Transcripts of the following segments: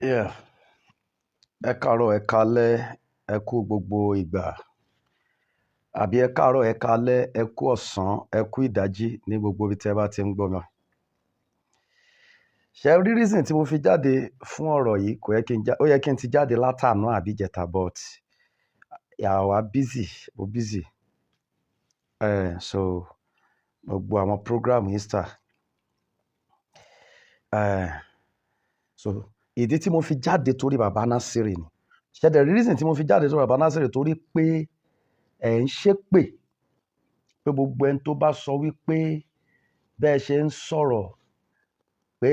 Yeah. Ẹ káàárọ̀, ẹ káalẹ́, ẹ kú gbogbo ìgbà. Àbí ẹ káàárọ̀, ẹ káalẹ́, ẹ kú ọ̀sán, ẹ kú ìdájí ní gbogbo ibi tí ẹ bá ti ń gbọ́ mi. Ṣé ẹ rí reason tí mo fi jáde fún ọ̀rọ̀ yìí? Kò yẹ kí n já, ó yẹ kí n ti jáde látàná àbí ìjẹta, but àwa busy, mo busy. So gbogbo àwọn program Easter. So ìdí tí mo fi jáde torí bàbá Násírì ni. Ṣé ẹ rí reason tí mo fi jáde torí bàbá Násírì? Torí pé ẹ̀ ń ṣépè pé gbogbo ẹni tó bá sọ wípé bẹ́ẹ̀ ṣe ń sọ̀rọ̀ pé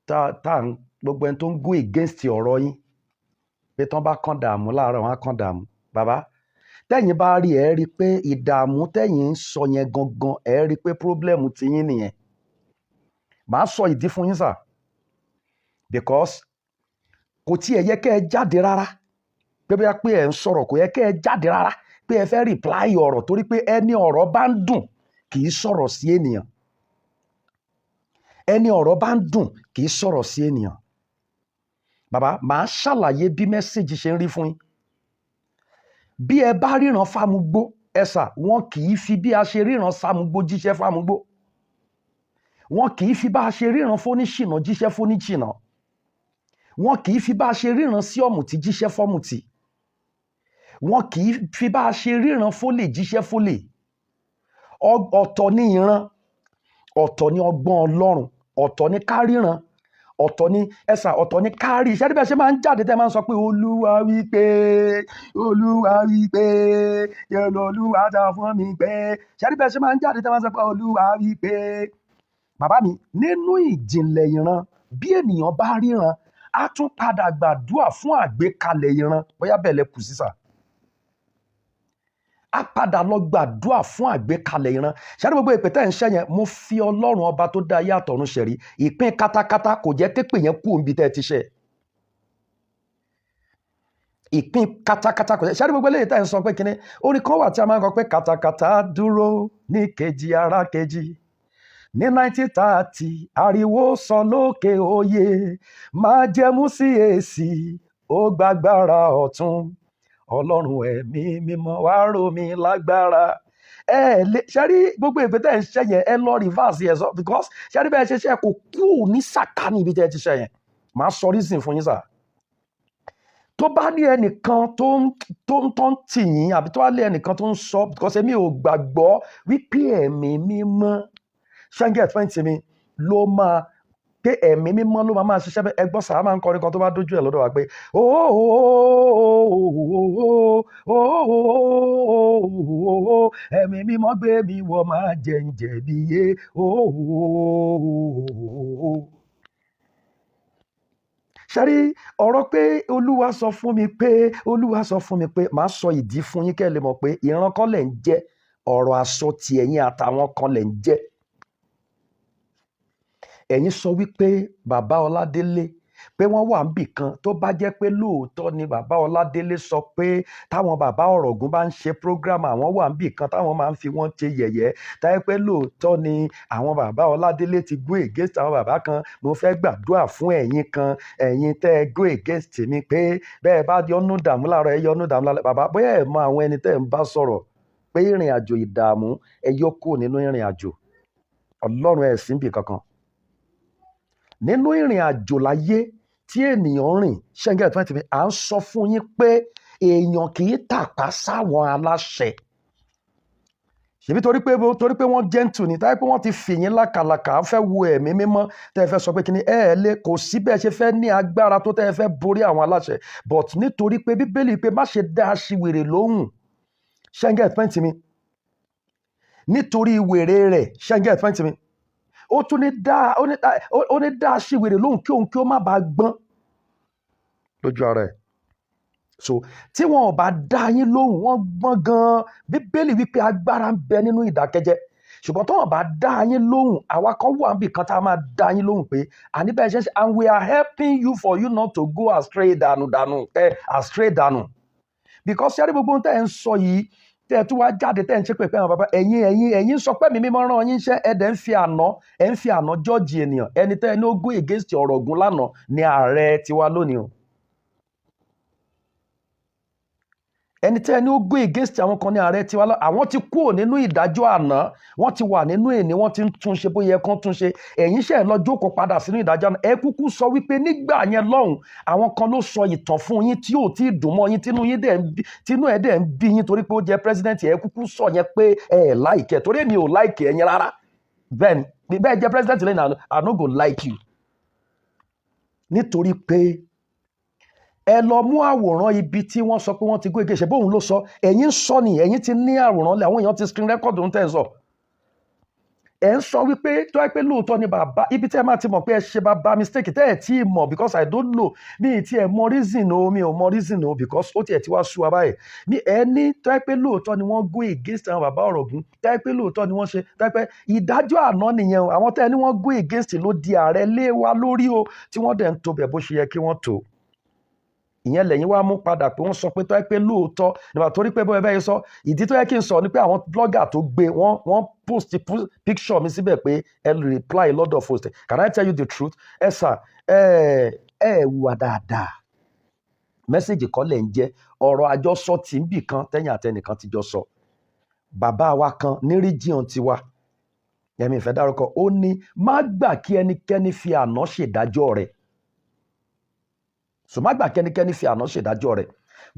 tá ń gbogbo ẹni tó ń go against ọ̀rọ̀ yín, pé tán bá kàn dààmú láàárọ̀, wọ́n á kàn dààmú. Bàbá, tẹ́yìn bá rí, ẹ rí pé ìdààmú tẹ́yìn ń sọ yẹn gangan, ẹ rí pé problem ti yín nìyẹn. Màá sọ ìdí fún yín, sir, because kò tiẹ̀ yẹ kẹ́ ẹ jáde rárá pé bóyá pé ẹ ń sọ̀rọ̀. Kò yẹ kẹ́ ẹ jáde rárá pé ẹ fẹ́ reply ọ̀rọ̀, torí pé ẹni ọ̀rọ̀ bá ń dùn kì í sọ̀rọ̀ sí ènìyàn. Ẹni ọ̀rọ̀ bá ń dùn kì í sọ̀rọ̀ sí ènìyàn. Bàbá, màá ṣàlàyé bí message ṣe ń rí fún yín. Bí ẹ bá ríran fámugbó, ẹ sà, wọn kì í fi bí a ṣe ríran sámugbó jíṣẹ́ fámugbó. Wọn kì í fi bá a ṣe ríran fóníṣìnà jíṣẹ́ fóníṣìnà. Wọn kì í fi bá a ṣe ríran sí ọ̀mùtí jíṣẹ́ fọ́mùtí. Wọn kì í fi bá a ṣe ríran fólè jíṣẹ́ fólè. Ọ̀tọ̀ ní ìran, ọ̀tọ̀ ní ọgbọ́n Ọlọ́run, ọ̀tọ̀ ní ká ríran, ọ̀tọ̀ ní ẹ̀sà, ọ̀tọ̀ ní ká rí. Iṣẹ́ níbẹ̀ ṣe máa ń jáde tẹ́ máa ń sọ pé Olúwa wí pé, Olúwa wí pé, yẹn Olúwa ta fún mi pé. Ṣé níbẹ̀ ṣe máa ń jáde tẹ́ máa ń sọ pé Olúwa wí pé? Bàbá mi, nínú ìjìnlẹ̀ ìran, bí ènìyàn bá ríran, á tún padà gbàdúrà fún àgbékalẹ̀ ìran. Bóyá bẹ́ẹ̀ lẹ kù sí, sir, á padà lọ gbàdúrà fún àgbékalẹ̀ ìran. Ṣáà ní gbogbo ìpè tẹ́ ń ṣẹ́ yẹn, mo fi Ọlọ́run ọba tó dá ayé àtọ̀run ṣẹ̀rí, ìpín katakata kò jẹ́ képè yẹn kú òǹbi tẹ́ ẹ ti ṣe. Ìpín katakata kò jẹ́. Ṣáà ní gbogbo eléyìí tẹ́ ń sọ pé kíní, orin kan wà tí a máa ń kọ pé katakata dúró ní kejì ara kejì ní 1930, ariwo sọ lókè òye máa jẹmú sí èsì, ó gbàgbára ọ̀tún, Ọlọ́run ẹ̀mí mímọ́ wá rò mí lágbára. Ẹ lè ṣe rí gbogbo ìpè tẹ́ ẹ̀ ń ṣe yẹn, ẹ lọ reverse yẹn sọ, because ṣe rí bẹ́ẹ̀ ṣe ṣe kò kú ní sàkání ibi tẹ́ ẹ ti ṣe yẹn. Màá sọ reason fún yín, sir. Tó bá ní ẹnìkan tó ń tì yín, àbí tó bá ní ẹnìkan tó ń sọ, because èmi ò gbàgbọ́ wípé ẹ̀mí mímọ́ ṣẹ́ńgẹ̀ twenty mi ló máa pé ẹ̀mí mímọ́ ló máa ṣiṣẹ́ bẹ́ẹ̀. Ẹgbọ́n sàá máa ń kọrin kan tó bá dójú ẹ̀ lọ́dọ̀ wa pé ooo, ẹ̀mí mímọ́ gbé mi wọ̀, máa jẹ́ ń jẹ̀bi yé ooo. Ṣẹ́rí ọ̀rọ̀ pé Olúwa sọ fún mi pé, Olúwa sọ fún mi pé, màá sọ ìdí fún yín kẹ́ ẹ lè mọ̀ pé ìran kan lẹ̀ ń jẹ́, ọ̀rọ̀ àsọtì ẹ̀yin àtàwọn kan lẹ̀ ń jẹ́. Ẹ̀yin sọ wípé bàbá Ọládélé pé wọ́n wà níbì kan. Tó bá jẹ́ pé lóòótọ́ ni bàbá Ọládélé sọ pé táwọn bàbá Ọ̀rọ̀gún bá ń ṣe program, àwọn wà níbì kan táwọn máa ń fi wọ́n ṣe yẹ̀yẹ́, táyé pé lóòótọ́ ni àwọn bàbá Ọládélé ti go against àwọn bàbá kan, mo fẹ́ gbàdúrà fún ẹ̀yin kan, ẹ̀yin tẹ́ ẹ go against mi, pé bẹ́ẹ̀ bá yọnú dààmú láàárọ̀, ẹ yọnú dààmú lálẹ́. Bàbá, bóyá ẹ mọ àwọn ẹni tẹ́ ẹ ń bá sọ̀rọ̀ pé ìrìn àjò ìdààmú, ẹ yọ kúrò nínú ìrìn àjò Ọlọ́run ẹ̀ síbì kankan nínú ìrìn àjò láyé tí ènìyàn ń rìn. Ṣẹ́ńgẹ́ 20, à ń sọ fún yín pé èèyàn kì í tàpá sáwọn aláṣẹ. Ṣèbí torí pé wọ́n gentle ni, táyé pé wọ́n ti fìyín lákàlàkà, fẹ́ wo ẹ̀mí mímọ́ tẹ́ ẹ fẹ́ sọ pé kíni ẹ ẹ lé, kò sí bẹ́ẹ̀ ṣe fẹ́ ní agbára tó tẹ́ ẹ fẹ́ borí àwọn aláṣẹ. But nítorí pé Bíbélì pé má ṣe dá aṣiwèrè lóhùn, ṣẹ́ńgẹ́ 20 mi, nítorí wèrè rẹ̀, ṣẹ́ńgẹ́ 20 mi, ó tún ní dá ó ní dá aṣiwèrè lóhùn kí òun kí ó má bàa gbọ́n lójú ara ẹ̀. So tí wọn ò bá dá yín lóhùn, wọ́n gbọ́n gan-an. Bíbélì wípé agbára ń bẹ nínú ìdákẹ́jẹ́. Ṣùgbọ́n tí wọn bá dá yín lóhùn, àwa kan wà níbì kan tá a máa dá yín lóhùn pé àní bẹ́ẹ̀ ṣe ń ṣe, and we are helping you for you not to go astray dànù dànù ẹ astray dànù, because ṣé gbogbo ohun tẹ́ ẹ̀ ń sọ yìí Tẹ́ ẹ tún wá jáde, tẹ́ ẹ ń ṣe pé àwọn bàbá ẹ̀yin sọ pé mi mímọ́ rán yín iṣẹ́. Ẹ dẹ̀ ń fi àná, ẹ̀ ń fi àná judge ènìyàn. Ẹni tẹ́ ẹ ní ó go against Ọ̀rọ̀gún lánàá ní ààrẹ tiwa lónìí o. Ẹni tẹ́ ẹ ní ó go against àwọn kan ní ààrẹ tiwa lọ. Àwọn ti kúrò nínú ìdájọ́ àná, wọ́n ti wà nínú èní, wọ́n ti ń túnṣe bóyá ẹ kàn túnṣe. Ẹ̀yin ṣe lọ jókòó padà sínú ìdájọ́ àná. Ẹ kúkú sọ wípé nígbà yẹn lọ́hùn, àwọn kan ló sọ ìtàn fún yín tí ò tí ì dùn mọ́ yín, tínú yín dẹ̀ ń bí, tínú ẹ̀ dẹ̀ ń bí yín torí pé ó jẹ́ president. Ẹ kúkú sọ yẹn pé ẹ ẹ̀ like ẹ̀, torí èmi ò like ẹ̀yin rárá. Bẹ́ẹ̀ ni, bẹ́ẹ̀ jẹ́ president lẹ́yìn, I no go like you, nítorí pé ẹ lọ mú àwòrán ibi tí wọ́n sọ pé wọ́n ti gbé ṣe bóun ló sọ. Ẹ̀yin ń sọ ni, ẹ̀yin ti ní àwòrán lẹ̀, àwọn èèyàn ti screen record ń tẹ̀ ń sọ. Ẹ̀ ń sọ wípé tó yẹ pé lóòótọ́ ni bàbá ibi tí ẹ máa ti mọ̀ pé ẹ ṣe bàbá mistake tẹ́ ẹ̀ tí ì mọ̀, because I don't know, mi ì tí ẹ mọ reason o, mi ò mọ reason o, because ó tiẹ̀ ti wá sú wa báyìí. Mi ẹ ní tó yẹ pé lóòótọ́ ni wọ́n go against àwọn bàbá Ọ̀rọ̀gún, tó yẹ pé lóòótọ́ ni wọ́n ṣe, tó yẹ pé ìdájọ́ àná nìyẹn o. Àwọn tẹ́ ẹ ní wọ́n go against ló di ààrẹ lé wa lórí o, tí wọ́n dẹ̀ ń tó bẹ̀ bó ṣe yẹ kí wọ́n tó. Ìyẹn lẹ́yìn wá mú padà pé wọ́n sọ pé tó yẹ pé lóòótọ́ nígbà torí pé bóyá bẹ́ẹ̀ sọ. Ìdí tó yẹ kí n sọ ni pé àwọn blogger tó gbé wọ́n post picture mi síbẹ̀ pé ẹ reply lọ́dọ̀ post. Can I tell you the truth? Ẹ sà, ẹ wùwà dáadáa. Message kọ́ lẹ̀ ń jẹ́ ọ̀rọ̀ àjọsọ tí ń bì kan tẹ́yìn àtẹnìkan ti jọ sọ. Bàbá wa kan ní region tiwa, ẹ̀mí ìfẹ́ dárúkọ, ó ní má gbà kí ẹnikẹ́ni fi àná ṣèdájọ́ rẹ̀. So má gbà kẹ́nikẹ́ni fi àná ṣèdájọ́ rẹ̀.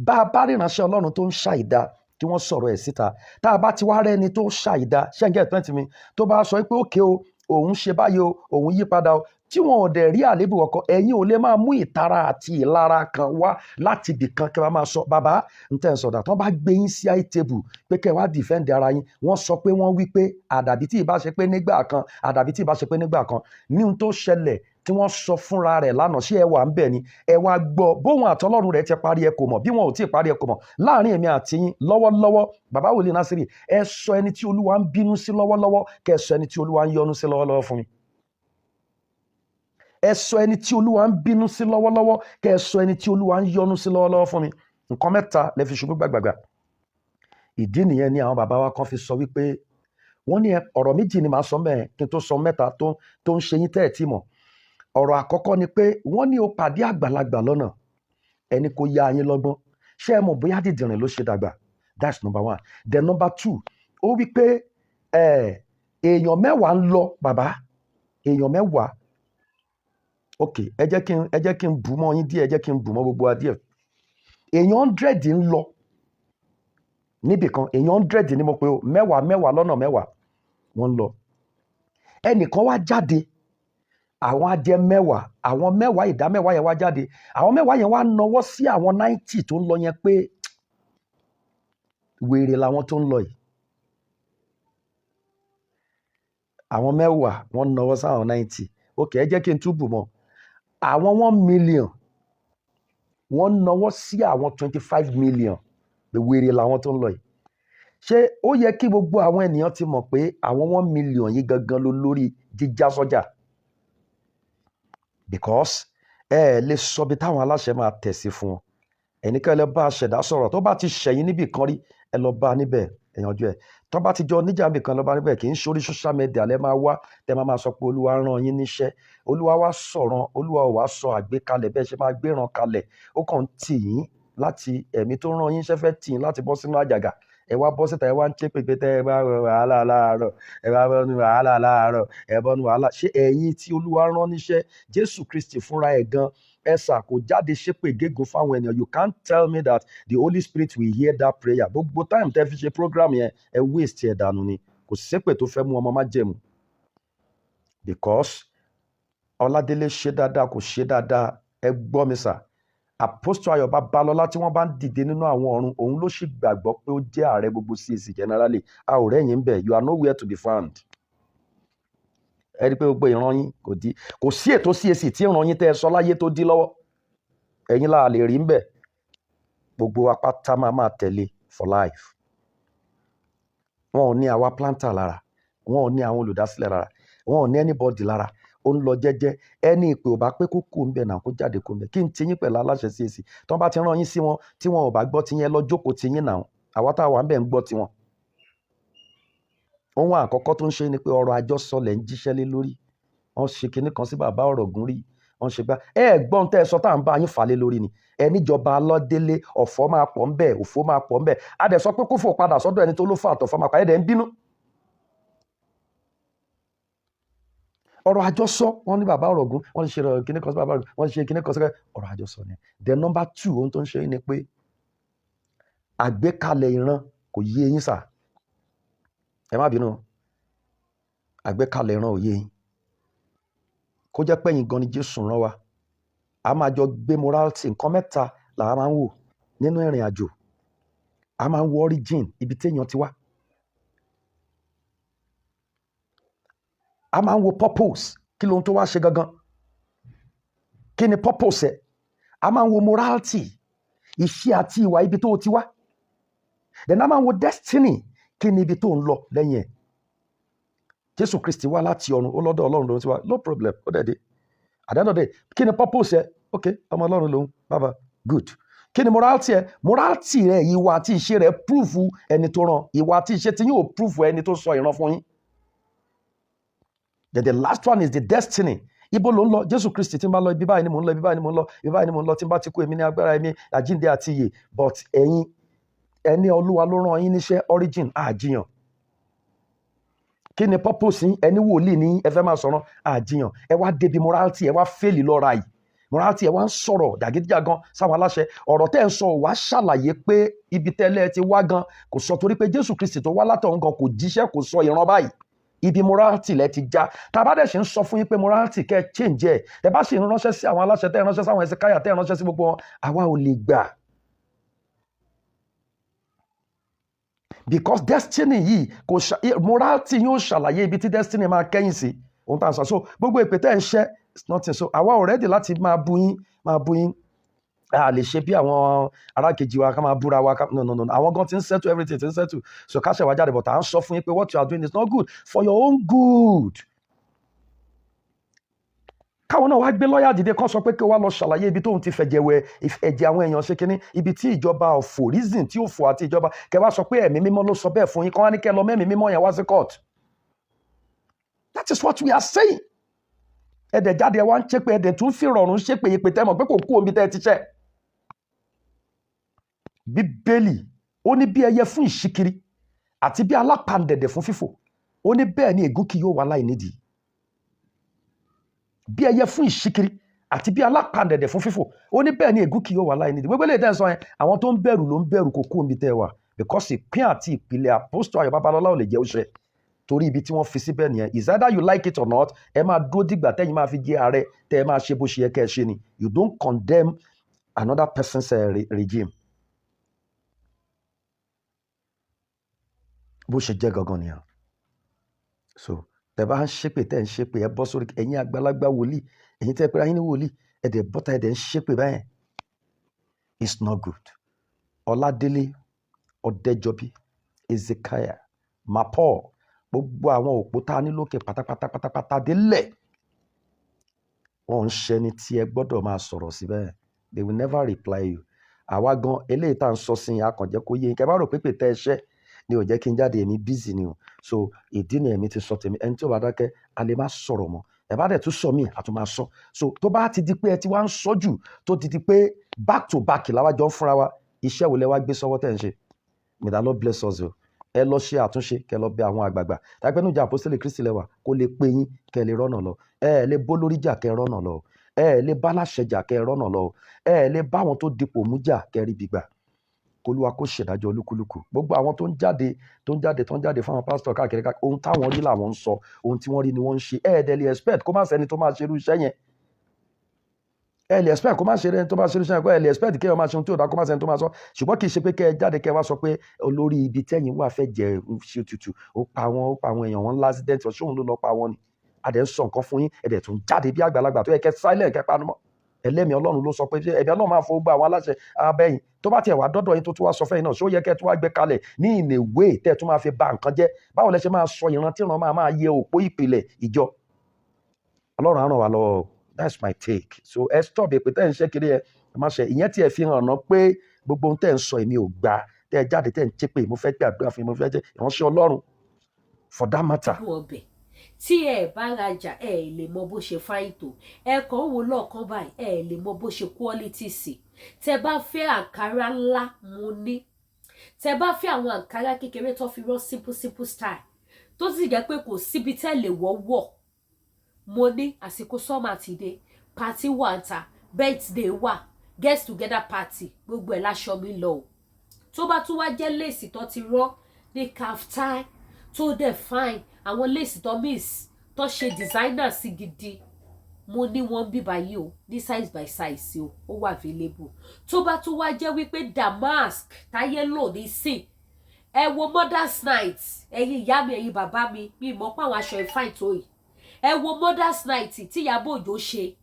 Bá a bá ríranṣẹ́ Ọlọ́run tó ń ṣàìdá, kí wọ́n sọ̀rọ̀ ẹ̀ síta. Tá a bá ti wá rẹ́ni tó ṣàìdá, ṣẹ́ǹgẹ̀ twenty mi tó bá sọ pé òkè o, òun ṣe báyìí o, òun yí padà o, tí wọn ò dẹ̀ rí àléébù ọkọ, ẹ̀yin ò lè máa mú ìtara àti ìlara kan wá láti ibì kan kí wọ́n máa sọ bàbá ń tẹ̀ ń sọ̀dà. Tí wọ́n bá gbé yín sí high table pé kẹ́ ẹ wá defend ara yín, wọ́n sọ pé wọ́n wí pé àdàbí tí ì bá ṣe pé nígbà kan, àdàbí tí ì bá ṣe pé nígbà kan ní ohun tó ṣẹlẹ̀ tí wọ́n sọ fúnra rẹ̀ lánàá. Ṣé ẹ wà ń bẹ̀ ni? Ẹ wá gbọ́ bóun àtọlọ́run rẹ̀ ti parí, ẹ kò mọ̀. Bí wọn ò tí ì parí, ẹ kò mọ̀. Láàrin èmi àti yín lọ́wọ́lọ́wọ́, bàbá wòlíì Násírì, ẹ sọ ẹni tí Olúwa ń bínú sí lọ́wọ́lọ́wọ́, kẹ́ ẹ sọ ẹni tí Olúwa ń yọ́nú sí lọ́wọ́lọ́wọ́ fún mi. Ẹ sọ ẹni tí Olúwa ń bínú sí lọ́wọ́lọ́wọ́, kẹ́ ẹ sọ ẹni tí Olúwa ń yọ́nú sí lọ́wọ́lọ́wọ́ fún mi. Nǹkan mẹ́ta lẹ fi ṣubú gbàgbàgbà. Ìdí nìyẹn ni àwọn bàbá wa kan fi sọ wípé wọ́n ní ọ̀rọ̀ méjì ni màá sọ mẹ́ẹ̀ kí n tó sọ mẹ́ta tó ń ṣe yín tẹ́ ẹ̀ tí mọ̀. Ọ̀rọ̀ àkọ́kọ́ ni pé wọ́n ní o pàdé àgbàlagbà lọ́nà, ẹni kò ya yín lọ́gbọ́n. Ṣé ẹ mọ̀ bóyá dìdìrìn ló ṣe dàgbà? That's number one. Then number two, ó wí pé èèyàn 10 ń lọ, bàbá, èèyàn 10. Ok, ẹ jẹ́ kí n bù mọ́ yín díẹ̀, ẹ jẹ́ kí n bù mọ́ gbogbo wa díẹ̀. Èèyàn 100 ń lọ níbì kan. Èèyàn 100 ni mo pe o, mẹ́wàá mẹ́wàá lọ́nà 10, wọ́n ń lọ. Ẹnìkan wá jáde, àwọn á jẹ́ 10. Àwọn 10, ìdá 10 yẹn wá jáde. Àwọn 10 yẹn wá nọwọ́ sí àwọn 90 tó ń lọ yẹn pé wèrè làwọn tó ń lọ yìí. Àwọn 10 wọ́n nọwọ́ sáwọn 90. Ok, ẹ jẹ́ kí n túbù mọ́. Àwọn 1 million wọ́n nọwọ́ sí àwọn 25 million pé wèrè làwọn tó ń lọ yìí. Ṣé ó yẹ kí gbogbo àwọn ènìyàn ti mọ̀ pé àwọn 1 million yìí gangan ló lórí jíjá sọ́jà? Because ẹ ẹ lè sọ bí táwọn aláṣẹ máa tẹ̀ sí fún wọn. Ẹnìkan lè bá aṣẹ̀dá sọ̀rọ̀. Tó bá ti ṣẹ̀yìn níbì kan rí, ẹ lọ bá a níbẹ̀, ẹ yanjú ẹ̀. Tó bá ti jọ níjà níbì kan, lọ bá níbẹ̀. Kì í ṣorí social media lẹ máa wá tẹ máa máa sọ pé Olúwa rán yín níṣẹ́. Olúwa wá sọ̀rọ̀, Olúwa ò wá sọ àgbékalẹ̀ bẹ́ẹ̀ ṣe máa gbéran kalẹ̀. Ó kàn ń tì yín láti ẹ̀mí tó rán yín ṣẹ́ fẹ́ tì yín láti bọ́ sínú àjàgà. Ẹ wá bọ́ síta, ẹ wá ń ké pèpè tẹ́ ẹ bá wọ wàhálà láàárọ̀, ẹ bá bọ́ nu wàhálà láàárọ̀, ẹ bọ́ nu wàhálà. Ṣé ẹ̀yin tí Olúwa rán níṣẹ́, Jésù Kristi fúnra ẹ̀ gan, ẹ̀sà kò jáde ṣépè gégùn fáwọn ènìyàn? You can't tell me that the Holy Spirit will hear that prayer. Gbogbo time tẹ́ fi ṣe program yẹn, ẹ waste ẹ̀ dànù ni. Kò ṣépè tó fẹ́ mú ọmọ májẹ̀mú, because Ọládélé ṣe dáadáa, kò ṣe dáadáa. Ẹ gbọ́ mi sà, Apostle Ayọ̀ Babalọ́lá, tí wọ́n bá ń dìde nínú àwọn ọ̀run, òun ló sì gbàgbọ́ pé ó jẹ́ ààrẹ gbogbo CAC generally. A ò rẹ́yìn bẹ̀. You are nowhere to be found. Ẹ rí i pé gbogbo ìran yín kò di, kò sí ètò CAC tí ìran yín tẹ́ ẹ sọ láyé tó dí lọ́wọ́. Ẹ̀yin là lè rí ń bẹ̀. Gbogbo wa pátá máa máa tẹ̀lé for life. Wọn ò ní àwa planter lára, wọn ò ní àwọn olùdásílẹ̀ lára, wọn ò ní anybody lára. Ó ń lọ jẹ́jẹ́. Ẹni ìpè ò bá pé kó kú ń bẹ̀ náà, kó jáde kó ń bẹ̀. Kí n ti yín pẹ̀lú aláṣẹ CAC? Tí wọ́n bá ti rán yín sí wọn, tí wọn ò bá gbọ́ ti yẹn, lọ jókòó ti yín náà. Àwa tá a wà ń bẹ̀ ń gbọ́ tiwọn. Ohun àkọ́kọ́ tó ń ṣe ni pé ọ̀rọ̀ àjọsọ lẹ̀ ń jíṣẹ́ lé lórí. Wọ́n ṣe kinní kan sí bàbá Ọ̀rọ̀gún rí, wọ́n ṣe gbá. Ẹ gbọ́n tẹ́ ẹ sọ tá à ń bá yín fà lé lórí ni. Ẹ níjọba Ọládélé, ọ̀fọ̀ máa pọ̀ ń bẹ̀, òfò máa pọ̀ ń bẹ̀. A dẹ̀ sọ pé kó fò padà sọ́dọ̀ ẹni tó ló fà àtọ̀fọ̀ máa pa, ẹ̀ dẹ̀ ń bínú. Ọ̀rọ̀ àjọsọ, wọ́n ní bàbá Ọ̀rọ̀gún, wọ́n ṣe kinní kan sí bàbá Ọ̀rọ̀gún, wọ́n ṣe kinní kan sí ọ̀rọ̀ àjọsọ ni. Then number two, ohun tó ń ṣe ni pé àgbékalẹ̀ ìran kò yé yín sà. Ẹ má bínú, àgbékalẹ̀ ìran ò yé yín. Kó jẹ́ pé ẹ̀yin gan ni Jésù rán wa. A máa jọ gbé morality, nǹkan mẹ́ta làwa máa ń wò nínú ìrìn àjò. A máa ń wo origin, ibi tí èèyàn ti wá. A máa ń wo purpose, kí lohun tó wá ṣe gangan. Kí ni purpose ẹ̀? A máa ń wo morality, ìṣe àti ìwà ibi tó ti wá. Then a máa ń wo destiny, kí ni ibi tó ń lọ lẹ́yìn ẹ̀. Jésù Kristi wá láti ọ̀run, ó lọ́dọ̀ Ọlọ́run lòun ti wá, no problem, ó dẹ̀ dé. At the end of the day, kí ni purpose ẹ̀? Ok, ọmọ Ọlọ́run lòun, bàbá, good. Kí ni morality ẹ̀? Morality rẹ̀, ìwà àti ìṣe rẹ̀ proof ẹni tó rán, ìwà àti ìṣe tí yóò proof ẹni tó sọ ìran fún yín. Then the last one is the destiny. Ibo ló ń lọ? Jésù Kristi tí ń bá lọ, ibi báyìí ni mò ń lọ, ibi báyìí ni mò ń lọ, ibi báyìí ni mò ń lọ, tí ń bá ti kú, èmi ní agbára, èmi àjíǹde àti ìyè. But ẹ̀yin, ẹni Olúwa ló rán yín níṣẹ́, origin, àjíyàn. Kí ni purpose yín? Ẹni wòlíì ní ẹ fẹ́ máa sọ̀rọ̀, àjíyàn. Ẹ wá débi morality, ẹ wá fail lọ́ra yìí. Morality, ẹ wá ń sọ̀rọ̀ jàgídíjàgan sáwọn aláṣẹ. Ọ̀rọ̀ tẹ́ ń sọ wá ṣàlàyé pé ibi tẹ́lẹ̀ ti wá gan kò sọ, torí pé Jésù Kristi tó wá látọ̀hún gan kò jíṣẹ́, kò sọ ìran báyìí. Ibi morality lẹ ti já. Tá a bá dẹ̀ ṣe ń sọ fún yín pé morality kẹ́ ẹ change ẹ̀, ẹ bá sì ń ránṣẹ́ sí àwọn aláṣẹ, tẹ́ ẹ ránṣẹ́ sáwọn ẹsẹ̀ káyà, tẹ́ ẹ ránṣẹ́ sí gbogbo wọn, àwa ò lè gbà. Because destiny yìí kò ṣa, morality yóò ṣàlàyé ibi tí destiny máa kẹ́yìn sí. Ohun tá a sọ, so gbogbo ìpè tẹ́ ẹ ń ṣẹ́, it's nothing. So àwa ò ready láti máa bú yín, máa bú yín. A lè ṣe bí àwọn arákejì wa ká máa búra wa ká, no, no, no. Àwọn gan ti ń settle, everything ti ń settle. So ká ṣe wá jáde, but à ń sọ fún yín pé what you are doing is not good for your own good. Káwọn náà wá gbé lọ́ọ̀yà dìde kán sọ pé kí wọ́n lọ ṣàlàyé ibi tóun ti fẹ̀jẹ̀ wẹ̀, ẹ̀jẹ̀ àwọn èèyàn ṣe kínní, ibi tí ìjọba ọ̀fọ̀, reason tí òfò àti ìjọba kẹ wá sọ pé ẹ̀mí mímọ́ ló sọ bẹ́ẹ̀ fún yín, kán wá ní kẹ́ lọ mẹ́mí mímọ́ yẹn wá sí court. That is what we are saying. Ẹ̀dẹ̀ jáde, ẹ wá ń ṣépè, ẹ̀dẹ̀ tún fi rọrùn ṣépè, ìpè tẹ́ mọ̀ pé kò kú omi tẹ́ ẹ ti ṣẹ́. Bíbélì ó ní bí ẹyẹ fún ìṣíkiri àti bí alápàǹdẹ̀dẹ̀ fún fífò, ó ní bẹ́ẹ̀ ni ègún kì yóò wá láì nídìí. Bí ẹyẹ fún ìṣíkiri àti bí alápàǹdẹ̀dẹ̀ fún fífò, ó ní bẹ́ẹ̀ ni ègún kì yóò wá láì nídìí. Gbogbo eléyìí tẹ́ ń sọ yẹn, àwọn tó ń bẹ̀rù ló ń bẹ̀rù, kò kú omi tẹ́ wà, because ìpín àti ìpìlẹ̀ Apostle Ayọ̀ Babalọ́lá ò lè jẹ́ òṣè, torí ibi tí wọ́n fi síbẹ̀ nìyẹn. Is either you like it or not, ẹ máa dúró dìgbà tẹ́yìn máa fi jẹ́ ààrẹ, tẹ́ ẹ máa ṣe bó ṣe yẹ kẹ́ ẹ ṣe ni. You don't condemn another person's regime. Bó ṣe jẹ́ gangan nìyẹn. So tẹ́ bá ń ṣépè, tẹ́ ń ṣépè, ẹ bọ́ sórí ẹ̀yin àgbàlagbà wòlíì, ẹ̀yin tẹ́ pé ayé ní wòlíì, ẹ dẹ̀ bọ́ta, ẹ dẹ̀ ń ṣépè báyẹn. It's not good. Ọládélé, Ọ̀dẹ́jọbí, Ezekiah, Mapọ̀, gbogbo àwọn òpó tá a ní lókè pátápátá pátápátá délẹ̀, wọ́n ń ṣẹni tí ẹ gbọ́dọ̀ máa sọ̀rọ̀ síbẹ̀. They will never reply you. Àwa gan eléyìí tá à ń sọ sí yín, a kàn jẹ́ kó yé yín. Kẹ́ bá rò pé pè tẹ́ ẹ ṣẹ́ ni ò jẹ́ kí n jáde, èmi busy ni o. So ìdí ni èmi ti sọ tèmi. Ẹni tí ò bá dákẹ́, a lè má sọ̀rọ̀ mọ́. Ẹ bá dẹ̀ tún sọ mí, a tún máa sọ. So tó bá ti di pé ẹ ti wá ń sọ jù, tó ti di pé back to back làwa jọ ń fúnra wa, iṣẹ́ wo lẹ wá gbé sọ́wọ́ tẹ̀ ń ṣe? May the Lord bless us o. Ẹ lọ ṣe àtúnṣe, kẹ lọ bẹ àwọn àgbààgbà. Tàbí nínú ìjọ Àpọ́sítélì Kristi lẹ́wà, kó lè pé yín kẹ lè rọ́nà lọ. Ẹ lè bó lórí jà kẹ rọ́nà lọ. Ẹ lè bá láṣẹ jà kẹ rọ́nà lọ. Ẹ lè bá àwọn tó dipò mú jà kẹ rí bí gbà. K'Olúwa kó ṣèdájọ́ olúkúlùkù. Gbogbo àwọn tó ń jáde, tó ń jáde, tó ń jáde fún àwọn pásítọ̀ káàkiri káàkiri, ohun táwọn rí làwọn ń sọ, ohun tí wọ́n rí ni wọ́n ń ṣe. Ẹ dẹ̀ lè expect kó má sẹ́ni tó máa ṣe irú iṣẹ́ yẹn. Ẹ lè expect kó má ṣe ẹni tó máa ṣe irú iṣẹ́ yẹn, ẹ lè expect kí ẹ máa ṣe ohun tí ò dá kó má sẹ́ni tó máa sọ. Ṣùgbọ́n kì í ṣe pé kẹ́ ẹ jáde kẹ́ ẹ wá sọ pé olórí ibi tẹ́yìn wà fẹ́ jẹ ṣe tutù, ó pa wọn, ó pa àwọn èèyàn wọn l'accident, ṣé òun ló lọ pa wọn ni? A dẹ̀ ń sọ nǹkan fún yín, ẹ dẹ̀ tún jáde bí àgbàlagbà tó yẹ kẹ́ silent, kẹ́ panu mọ́. Ẹlẹ́mìí Ọlọ́run ló sọ pé ẹ̀mí Ọlọ́run máa fọ gbogbo àwọn aláṣẹ abẹ́yìn. Tó bá tiẹ̀ wá dọ́dọ̀ yín tó tún wá sọ fẹ́yìn náà, ṣó yẹ kẹ́ tún wá gbé kalẹ̀ ní in a way tẹ́ tún máa fi ba nǹkan jẹ́? Báwo lẹ ṣe máa sọ ìran tí ìran máa máa yẹ òpó ìpìlẹ̀ ìjọ? Ọlọ́run á ràn wá lọ́wọ́. That's my take. So ẹ stop èpè tẹ́ ẹ̀ ń ṣe kiri, ẹ má ṣe ìyẹn tí ẹ fi hàn ná pé gbogbo ohun tẹ́ ẹ̀ ń sọ èmi ò gbà. Tẹ́ ẹ jáde, tẹ́ ẹ ń ṣépè, mo fẹ́ gbàdúrà fún yín. Mo fẹ́ jẹ́ ìránṣẹ́ Ọlọ́run for that matter. Dùn ọbẹ̀ tí ẹ bá rajà, ẹ lè mọ bó ṣe fine tó. Ẹ kàn ń wò lọ́ọ̀kan báyìí, ẹ lè mọ bó ṣe quality sí. Tẹ bá fẹ́ àǹkárá ńlá, mo ní. Tẹ bá fẹ́ àwọn àǹkárá kékeré tó fi rán simple simple style, tó sì jẹ́ pé kò síbi tẹ́ lè wọ́ wọ̀, mo ní. Àsìkò summer ti dé, party wà ń ta, birthday wà, get together party, gbogbo ẹ̀ láṣọ mi lọ o. Tó bá tún wá jẹ́ lace tó ti rán ní kaftan, tó dẹ̀ fine, àwọn lace tó mix, tó ṣe designer sí gidi, mo ní wọn bí báyìí o, ní size by size o, ó wà available. Tó bá tún wá jẹ́ wípé damask táyé lò ní sìn, ẹ wo Mother's Night, ẹ̀yin ìyá mi, ẹ̀yin bàbá mi, mi mọ̀ pé àwọn aṣọ ìfáìn tó yìí. Ẹ wo Mother's Night tí Ìyábọ̀ Òjó ṣe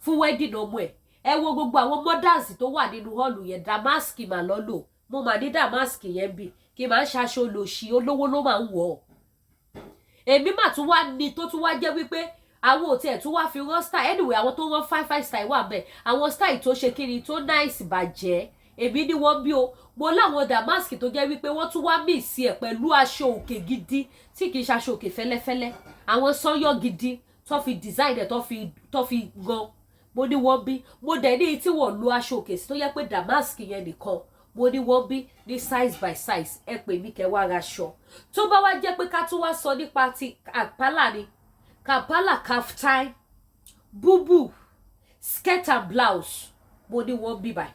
fún wedding ọmọ ẹ̀. Ẹ wo gbogbo àwọn mothers tó wà nínú hall yẹn, damask mà lọ́lò. Mo mà ní damask yẹn bì kí n máa ń ṣaṣọ olòṣì, olówó ló máa ń wọ̀ ọ́. Èmi mà tún wá ní tó tún wá jẹ́ wípé àwọn ò tiẹ̀ tún wá fi rán style. Anyway, àwọn tó rán fine fine style wà bẹ́ẹ̀, àwọn style tó ṣe kíni, tó nice bàjẹ́, èmi ní wọ́n bí o. Mo láwọn damask tó jẹ́ wípé wọ́n tún wá mix ẹ̀ pẹ̀lú aṣọ òkè gidi, tí kì í ṣe aṣọ òkè fẹ́lẹ́fẹ́lẹ́, àwọn sọ́yọ́ gidi tó fi design ẹ̀, tó fi gan. Mo ní wọ́n bí. Mo dẹ̀ ní tí wọ́n lo aṣọ òkè sí, tó yẹ pé damask yẹn nìkan, mo ní wọ́n bí ní size by size. Ẹ pè mí kẹ́ wá ra aṣọ. Tó bá wá jẹ́ pé ká tún wá sọ nípa ti Kampala ni, Kampala kaftan, búbù, skirt and blouse, mo ní wọ́n bí báyìí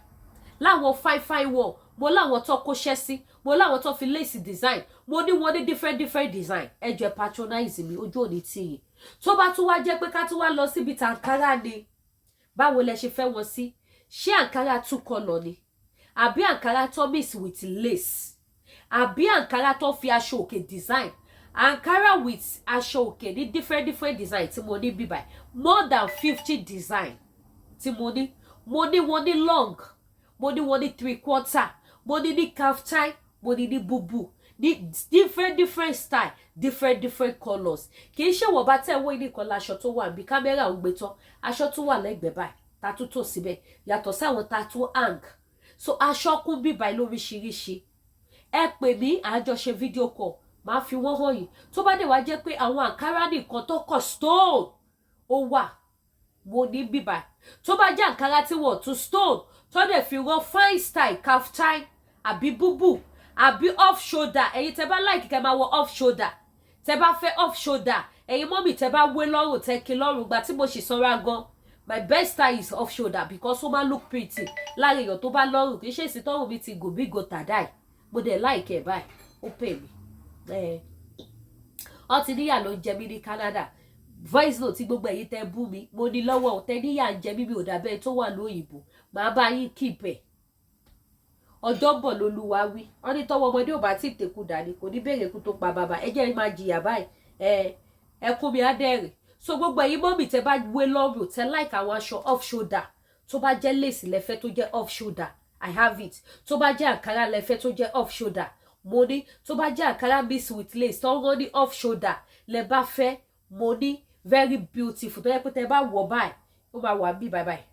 láwọn fine fine wọ̀. Mo láwọn tó kóṣẹ́ sí, mo láwọn tó fi lace design, mo ní wọ́n ní different different design. Ẹ jọ̀ọ́, patronize mi, ojú òní tì yín. Tó bá tún wá jẹ́ pé ká tún wá lọ síbi tàǹkárá ni, báwo lẹ ṣe fẹ́ wọn sí? Ṣé àǹkárá two colour ni, àbí àǹkárá tó mix with lace, àbí àǹkárá tó fi aṣọ òkè design, àǹkárá with aṣọ òkè ní different different design tí mo ní bíbáyìí, more than 50 design tí mo ní. Mo ní wọn ní long, mo ní wọn ní three quarter, mo ní ní kaftan, mo ní ní bubu, ní different different style, different different colours. Kì í ṣe wọ́n bá tẹ̀ wọ́n nìkan láṣọ tó wà bí kámẹ́rà ń gbé tán. Aṣọ tó wà lẹ́gbẹ̀ẹ́ báyìí, ta tún tò síbẹ̀, yàtọ̀ sáwọn ta tún hang. So aṣọ kún bíbáyìí lóríṣiríṣi. Ẹ pè mí, àjọṣe video call, máa fi wọ́n hàn yìí. Tó bá dé wá jẹ́ pé àwọn àǹkárá nìkan tó kọ̀ stone, ó wà, mo ní bíbá. Tó bá jẹ́ àǹkárá tí wọ́n tún stone, tó dẹ̀ fi rán fine style kaftan, àbí búbù, àbí off shoulder, ẹ̀yin tẹ́ bá like kẹ́ máa wọ off shoulder, tẹ́ bá fẹ́ off shoulder, ẹ̀yin mummy tẹ́ bá wé lọ́rùn, tẹ́ kí lọ́rùn gbà tí mo sì sanra gan, my best style is off shoulder because ó máa look pretty lára èèyàn tó bá lọ́rùn. Kì í ṣe èsì tọ́rùn mi ti gùn bí gòtà dáì. Mo dẹ̀ like ẹ̀ báyìí, ó pè mí. Ọ ti níyà ló ń jẹ mí ní Canada. Voice note tí gbogbo ẹ̀yin tẹ́ bú mi, mo ní lọ́wọ́. Tẹ́ níyà ń jẹ mí, mi ò dàbẹ́ tó wà lóyìnbó, màá bá yín keep ẹ̀. Ọjọ́ bọ̀ lolúwa wí. Wọ́n ní tọ́wọ́ ọmọdé ò bá tí ì tẹ̀kù dání, kò ní béèrè kú tó pa bàbá. Ẹ jẹ́ máa jìyà báyìí, ẹ ẹkún mi á dẹ́rìn. So gbogbo ẹ̀yin mummy tẹ́ bá wé lọ́rùn, tẹ́ like àwọn aṣọ off shoulder, tó bá jẹ́ lace lẹ́fẹ́ tó jẹ́ off shoulder, I have it. Tó bá jẹ́ àǹkárá lẹ́fẹ́ tó jẹ́ off shoulder, mo ní. Tó bá jẹ́ àǹkárá mix with lace tó ń rán ní off shoulder lẹ bá fẹ́, mo ní, very beautiful, tó yẹ pé tẹ́ bá wọ̀ báyìí, ó máa wà bí báyìí báyìí,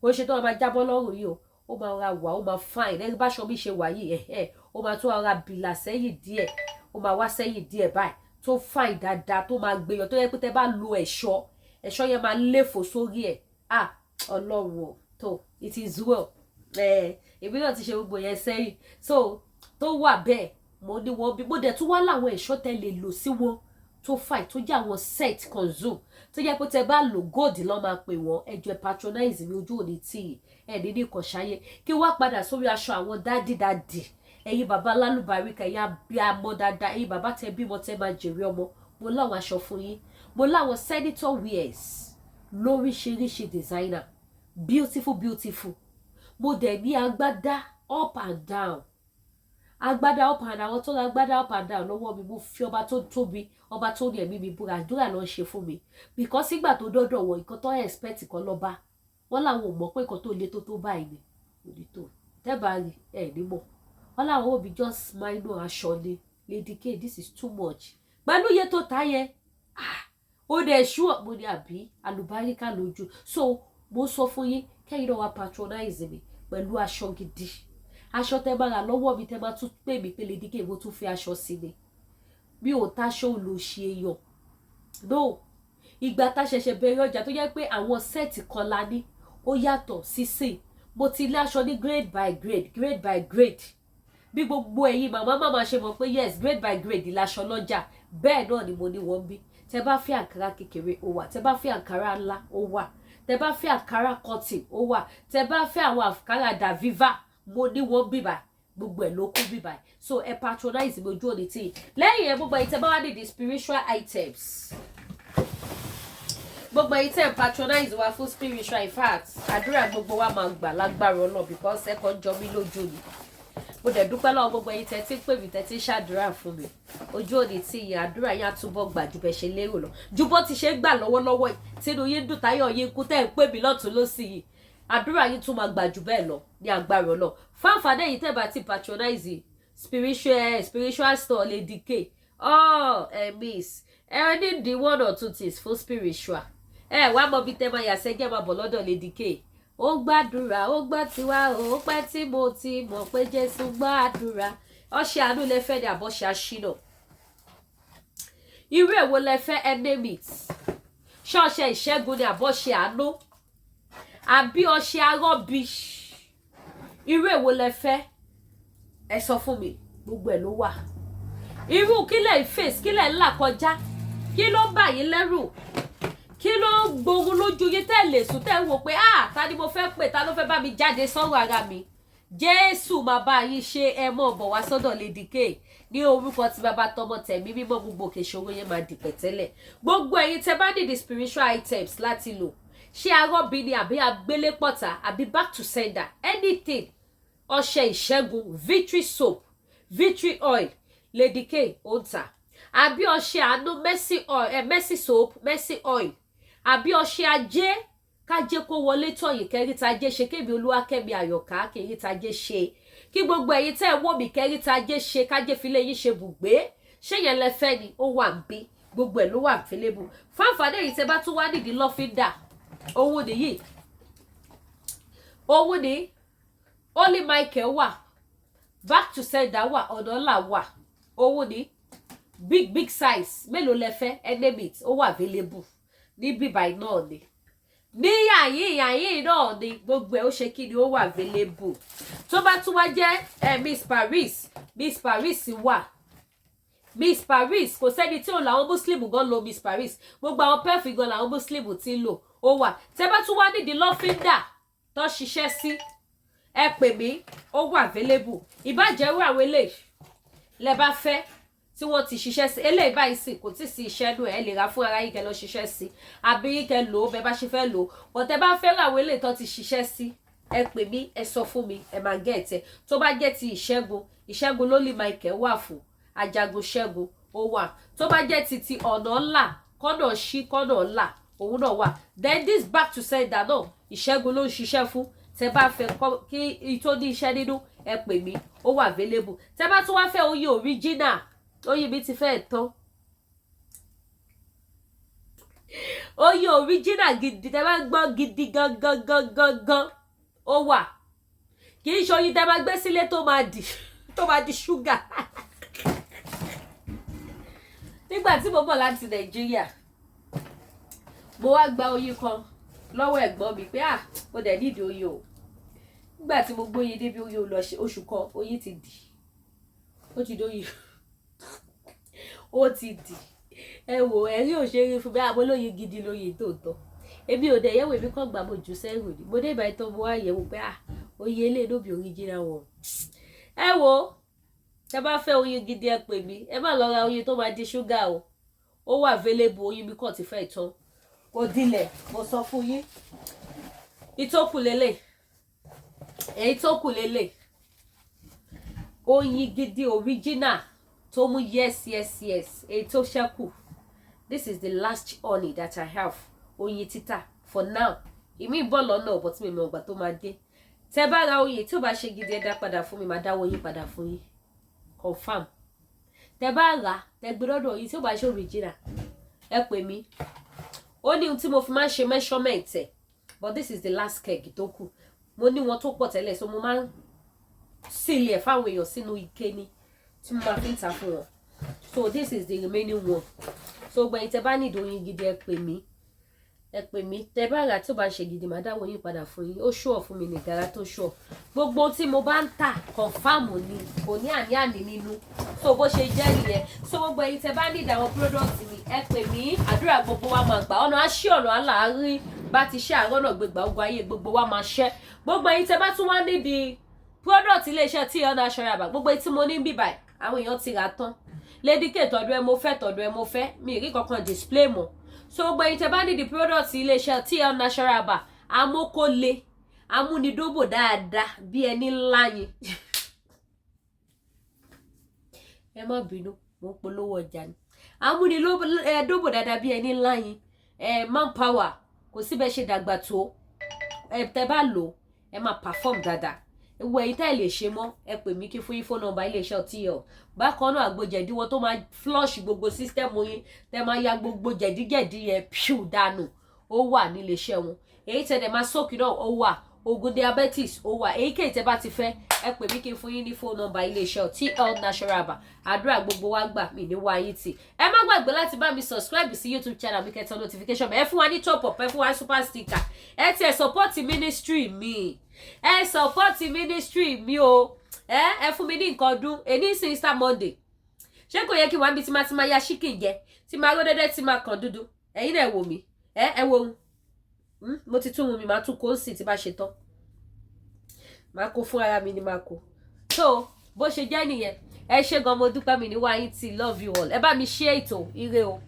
kò ṣe tó máa jábọ́ lọ́rùn yìí o. Ó máa ra wà, ó máa fine lẹ́yìn báṣọ mi ṣe wà yìí. Ẹ̀ ó máa tún ara bìlà sẹ́yìn díẹ̀, ó máa wá sẹ́yìn díẹ̀ báyìí, tó fine dáadáa, tó máa gbéyàn, tó yẹ pé tẹ́ bá lo ẹ̀ṣọ́, ẹ̀ṣọ́ yẹn máa léfò sórí ẹ̀. Ah, Ọlọ́run o, tó it is well. Ẹ̀ èmi náà ti ṣe gbogbo yẹn sẹ́yìn, so tó wà bẹ́ẹ̀, mo ní wọn bí. Mo dẹ̀ tún wá láwọn ẹ̀ṣọ́ tẹ́ lè lò sí wọn tó fine, tó jẹ́ àwọn set consume, tó jẹ́ pé tẹ́ bá lò, gold lọ́ máa pè wọ́n. Ẹ jọ̀ọ́, patronize mi, ojú òní tì í. Ẹ̀ ní ní ìkọ̀ṣáyé kí wá padà sórí aṣọ àwọn daddy daddy, ẹ̀yin bàbá lálùbáríkà, ẹ̀yin abiyamọ dáadáa, ẹ̀yin bàbá tẹ́ bímọ, tẹ́ máa jèrè ọmọ. Mo láwọn aṣọ fún yín. Mo láwọn senator wears lóríṣiríṣi designer, beautiful beautiful. Mo dẹ̀ ní agbádá up and down, agbádá up and down. Àwọn tó ra agbádá up and down lọ́wọ́ mi, mo fi ọba tó tóbi, ọba tó ní ẹ̀mí mi búra, àdúrà ló ń ṣe fún mi, because nígbà tó dọ́dọ̀ wọ, nǹkan tó expect kan lọ́ba wọ́n làwọn ò mọ̀ pé nǹkan tó le tó tó báyìí ni òní tó tẹ́bà rí ẹ̀ ní mọ̀. Wọ́n làwọn òbí just minor aṣọ ni. "Lady K, this is too much pẹ̀lú iye tó ta yẹn." Ah, ó dẹ̀ ṣú. Mo ní àbí àlùbáríkà lójú. So mo sọ fún yín, kẹ́yìn náà wá patronize mi pẹ̀lú aṣọ gidi. Aṣọ tẹ bá rà lọ́wọ́ mi, tẹ máa tún pè mí pé Lady K, mo tún fi aṣọ sí ni. Mi ò táṣọ olóṣì èèyàn no. Ìgbà tá ṣẹ̀ṣẹ̀ bẹ̀rẹ̀ ọjà, tó jẹ́ pé àwọn set kan la ní, ó yàtọ̀ sísìn. Mo ti ní aṣọ ní grade by grade, grade by grade. Bí gbogbo ẹ̀yin màmá màmá ṣe mọ̀ pé yes, grade by grade láṣọ lọ́jà, bẹ́ẹ̀ náà ni mo ní wọ́n bí. Tẹ bá fẹ́ àǹkárá kékeré, ó wà. Tẹ bá fẹ́ àǹkárá ńlá, ó wà. Tẹ bá fẹ́ àǹkárá cotton, ó wà. Tẹ bá fẹ́ àwọn àǹkárá daviva, mo ní wọ́n bíbà. Gbogbo ẹ̀ ló kún bíbà. So ẹ patronize mi, ojú òní tí lẹ́yìn ẹ. Gbogbo ẹ̀yin tẹ bá wá ní the spiritual items, gbogbo ẹ̀yin tẹ́ ń patronize wa fún spiritual, in fact, àdúrà gbogbo wa máa gbà lágbára Ọlọ́run, because ẹ kàn jọ mí lójú ni. Mo dẹ̀ dúpẹ́ lọ́wọ́ gbogbo ẹ̀yin tẹ́ tí ń pè mí, tẹ́ tí ń ṣàdúrà fún mi. Ojú òní tí ìyẹn, àdúrà yín á túbọ̀ gbà ju bẹ́ẹ̀ ṣe lérò lọ, ju bó ti ṣe ń gbà lọ́wọ́lọ́wọ́ yìí, tínú yín dùn, táyọ̀ yín kú, tẹ́ ń pè mí lọ́tún lọ́sì yìí. Àdúrà yín tún máa gbà jù bẹ́ẹ̀ lọ ní agbára Ọlọ́run. Fáǹfààní ẹ̀yin tẹ́ bá ti patronize spiritual store Lady K, oh, ẹ miss ẹ ní the one or two things fún spiritual. Ẹ wá mọ bí tẹ́ máa yà sẹ́jẹ́, máa bọ̀ lọ́dọ̀ Lady K. Ó gbàdúrà, ó gbọ́ tiwa. Ó pẹ́ tí mo ti mọ̀ pé Jésù gbàdúrà. Ọṣẹ àánú lẹ fẹ́ ni àbọ̀ṣẹ àṣìnà? Irú èwo lẹ fẹ́? Ẹ name it. Ṣé ọṣẹ ìṣẹ́gun ni, àbọ̀ṣẹ àánú, àbí ọṣẹ arọ́bí? Irú èwo lẹ fẹ́? Ẹ sọ fún mi, gbogbo ẹ̀ ló wà. Irú kílẹ̀ face, kílẹ̀ ńlá kọjá, kí ló ń bà yín lẹ́rù, kí ló ń gbogun lójú yín tẹ́ lè sùn, tẹ́ ń wò pé, ah, ta ni mo fẹ́ pè, ta ló fẹ́ bá mi jáde sọ́rọ̀ ara mi? Jésù máa bá yín ṣe. Ẹ mọ̀ bọ̀ wá sọ́dọ̀ Lady K. Ní orúkọ tí Bàbá, Tọmọ, Tẹ̀mí Mímọ́, gbogbo òkè ìṣòro yẹn máa di pẹ̀tẹ́lẹ̀. Gbogbo ẹ̀yin tẹ́ bá need spiritual items láti lò, ṣé arọ́bí ni, àbí agbélépọ̀tà, àbí back to sender, anything, ọṣẹ ìṣẹ́gun, victory soap, victory oil, Lady K ó ń tà, àbí ọṣẹ àánú, mercy oil, mercy soap, mercy oil, àbí ọṣẹ ajé, kájé kó wọlé tọ̀yìn, kẹríta ajé ṣe, kébi Olúwakẹ́mi Àyọ̀ká kẹríta ajé ṣe, kí gbogbo ẹ̀yin tẹ́ ẹ̀ wò mí kẹríta ajé ṣe, kájé filé yín ṣe bùgbé, ṣé yẹn lẹ fẹ́ ni? Ó wà ń bí, gbogbo ẹ̀ ló wà available. Fáǹfààní èyí tẹ́ bá tún wá nídìí lọ́fíńdà, òun nìyí, òun ní Holy Michael wà, back to sender wà, ọ̀nà ńlá wà. Òun ní big big size. Mélòó lẹ fẹ́? Ẹ name it, ó wà available ní bíbáyìí náà ni, ní yàyín yàyín náà ni. Gbogbo ẹ̀ ó ṣe kí ni, ó wà available. Tó bá tún wá jẹ́ Miss Paris, Miss Paris wà. Miss Paris, kò sẹ́ni tí ò làwọn Muslim gan lo Miss Paris. Gbogbo àwọn perfume gan làwọn Muslim ti ń lò, ó wà. Tẹ́ bá tún wá nídìí lọ́fíńdà tó ṣiṣẹ́ sí, ẹ pè mí, ó wà available. Ìbàjẹ́ irú àwọn eléyìí lẹ bá fẹ́ tí wọ́n ti ṣiṣẹ́ sí, eléyìí báyìí sì kò tí ì sí iṣẹ́ nù ẹ̀, lè ra fún ara yín kẹ́ lọ ṣiṣẹ́ sí, àbí yín kẹ́ lò ó bẹ́ẹ̀ bá ṣe fẹ́ lò ó. But tẹ́ bá fẹ́ ra àwọn eléyìí tó ti ṣiṣẹ́ sí, ẹ pè mí, ẹ sọ fún mi, ẹ máa get ẹ. Tó bá jẹ́ ti ìṣẹ́gun, ìṣẹ́gun lólì Michael wà fún ajagun ṣẹ́gun, ó wà. Tó bá jẹ́ ti ọ̀nà ńlá, kọ́nà ṣí, kọ́nà ńlá, òun náà wà. Then this back to sender náà, ìṣẹ́gun ló ń ṣiṣẹ́ fún. Tẹ́ bá fẹ́ kí tó ní iṣẹ́ nínú, ẹ pè mí, ó wà available. Tẹ́ bá tún wá fẹ́ oyin original, oyin mi ti fẹ́ tán, oyin original gidi, tẹ́ bá gbọ́ gidi gangan gangan gan, ó wà. Kì í ṣe oyin tẹ́ bá gbé sílé tó máa di ṣúgà. Nígbà tí mo bọ̀ láti Nàìjíríà, mo wá gba oyin kan lọ́wọ́ ẹ̀gbọ́n mi pé, ah, mo dẹ̀ nídìí oyin o. Nígbà tí mo gbóyin débi, oyin ò lọ oṣù kan, oyin ti dì, ó ti dóyin, ó ti dì. Ẹ wò, ẹ̀rí òṣèré fún mi àmọ́ lóyin gidi lóyin tòótọ́. Èmi ò dẹ̀ yẹ̀wò, èmi kàn gbà, mo jù sẹ́rù ni. Mo dé ìbáyìí tán, mo wá yẹ̀wò pé, ah, oyin eléyìí ló bí original wọn. Ẹ wo, tẹ bá fẹ́ oyin gidi, ẹ pè mí. Ẹ má lọ ra oyin tó máa di ṣúgà o. Ó wà available. Oyin mi kàn ti fẹ́ tán, kò dilẹ̀. Mo sọ fún yín, ìtókù lélẹ̀, èyí tó kù lélẹ̀, oyin gidi original tó mú yes yes yes, èyí tó ṣẹ́kù. This is the last honey that I have. Oyin títà for now, ìmí bọ̀ lọ́nà, but mi mọ̀ ọgbà tó máa dé. Tẹ bá ra oyin tí ò bá ṣe gidi, ẹ dá padà fún mi, máa dáwọ́ yín padà fún yín, confam. Tẹ bá rà, tẹ gbé lọ́dọ̀ oyin tí ò bá ṣe original, ẹ pè mí. Ó ní ohun tí mo fi máa ń ṣe measurement ẹ̀, but this is the last keg tó kù. Mo ní wọn tó pọ̀ tẹ́lẹ̀, so mo máa ń seal ẹ̀ fáwọn èèyàn sínú ike ni tí mo máa fi ń ta fún wọn. So this is the remaining one. So gbẹ̀yìn, tẹ bá nídìí oyin gidi, ẹ pè mí, ẹ pè mí. Tẹ bá rà, tí ó bá ṣe gidi, màá dáwọ́ yín padà fún yín. Ó ṣùọ̀ fún mi nìgara tó ṣùọ̀. Gbogbo tí mo bá ń tà, confirm ni, kò ní àní-àní nínú. So bó ṣe jẹ́ nìyẹn. So gbogbo ẹ̀yin tẹ bá nídìí àwọn product mi, ẹ pè mí. Àdúrà gbogbo wa máa gbà, ọ̀nà àṣì, ọ̀nà àlàárí bá ti ṣe àárọ̀ náà gbégbá ogun ayé gbogbo wa máa ṣẹ́. Gbogbo ẹ̀yin tẹ bá tún wá nídìí product iléeṣẹ́ tí ọ̀nà aṣọ yàbá, gbogbo tí mo ní bíbà, àwọn èèyàn ti rà tán. Lady K, tọ̀dọ̀ ẹ mo fẹ́, tọ̀dọ̀ ẹ mo fẹ́, mi ì rí kankan display mọ́. So gbogbo ẹ̀yin tẹ bá nídìí product iléeṣẹ́ TL Natural Herbal, amókólé, amúnidóbò dáadáa bí ẹni ńlá yín. Ẹ má bínú, mo ń polówó ọjà ni. Amúnidóbò dáadáa bí ẹni ńlá yín, ẹ manpower, kò síbẹ̀ ṣe dàgbà tó, ẹ tẹ bá lò, ẹ máa perform dáadáa. Ewu ẹ̀yin tá ẹ lè ṣe mọ́, ẹ pè mí kí fún yín phone number iléeṣẹ́ TL. Bákan náà, àgbo jẹ̀díwọ́ tó máa flush gbogbo system yín, tẹ máa ya gbogbo jẹ̀díjẹ̀dí yẹn píù dànù, ó wà níléeṣẹ́ wọn. Èyí tẹ̀ dẹ̀ máa sókè náà, ó wà. Oògùn diabetes, ó wà. Èyíkéyìí tẹ́ bá ti fẹ́, ẹ pè mí kí n fún yín ní phone number iléeṣẹ́ TL Natural Herbal. Àdúrà gbogbo wa gbà mí ní wáyé tì. Ẹ má gbàgbé láti bá mi subscribe sí YouTube channel mi, kẹ́ tẹ notification bell. Ẹ fún wa ní top up, ẹ fún wa ní super sticker, ẹ tiẹ̀ support ministry mi, ẹ support ministry mi o. Ẹ fún mi ní nǹkan ọdún. Èní sí Easter Monday, ṣé kò yẹ kí wàá bí tí máa ti máa ya chicken jẹ, tí máa ró dédé, tí máa kàn dúdú? Ẹ̀yin náà, ẹ wò mí, ẹ wo ohun mo ti tún mi, máa tún kó sí tí bá ṣe tán, máa kó fún ara mi ni máa kó. So bó ṣe jẹ́ nìyẹn. Ẹ ṣé gan, mo dúpẹ́. Mi ní wáyé tí. Love you all. Ẹ bá mi share ètò. Ire o.